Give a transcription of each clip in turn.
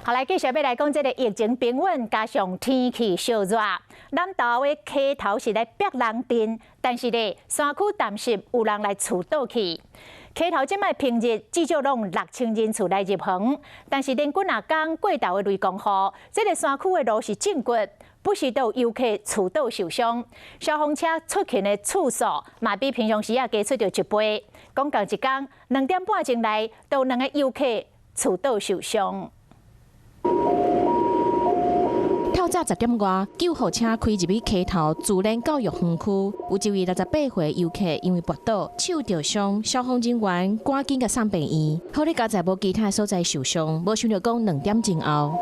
好，來繼續欲來講這个疫情平穩，加上天氣燒熱，南投的溪頭是咧逼人陣，但是咧山區淡濕有人來厝倒去。溪頭這擺平日至少攏6000人次來入園，但是連幾若工過晝的雷公雨，這个山區的路是浸骨，不時都有遊客厝倒受傷。消防車出勤的次數嘛比平常時仔加出著一倍。講仝一工2點半鐘內，都有兩个遊客厝倒受傷。透早10點外，救護車開入去溪頭自然教育園區，有一位68歲遊客因為跋倒手著傷，消防人員趕緊共送病院，好咧佳哉無其他所在受傷，無想著講2點鐘後，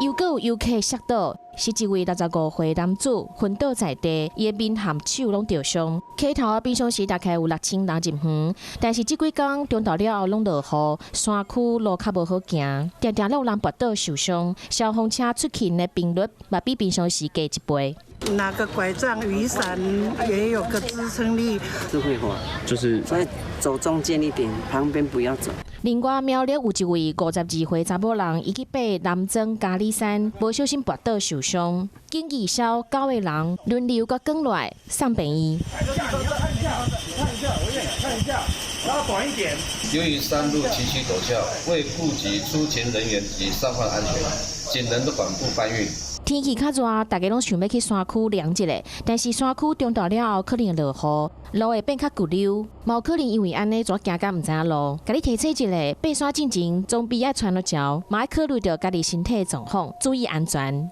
又閣有遊客摔倒，是一位65歲男子昏倒在地，伊的面和手攏著傷。溪頭平常時大概有6000人入園，但是這幾工中晝了後攏落雨，山區路較無好行，定定攏有人跋倒受傷。消防車出勤的頻率嘛比平常時加一倍。拿個拐杖、雨傘也有個支撐力。是會滑，就是所以走中間一點，旁邊不要走。另外，苗栗有一位52歲查某人，伊去爬南庄加里山，無小心跋倒受傷，緊急消九個人輪流共扛落來送病院。看一下，看一下，我看一下，拉短一點。由於山路崎嶇陡峭，為顧及出勤人員及傷患安全，僅能緩步搬運。天氣較熱，大家攏想欲去山區涼一下，但是山區中晝了後可能會落雨，路會變較骨溜，嘛有可能因為按呢就驚甲毋知影路。共你提醒一下，爬山進前總比愛穿落橋，嘛愛考慮著家己身體狀況，注意安全。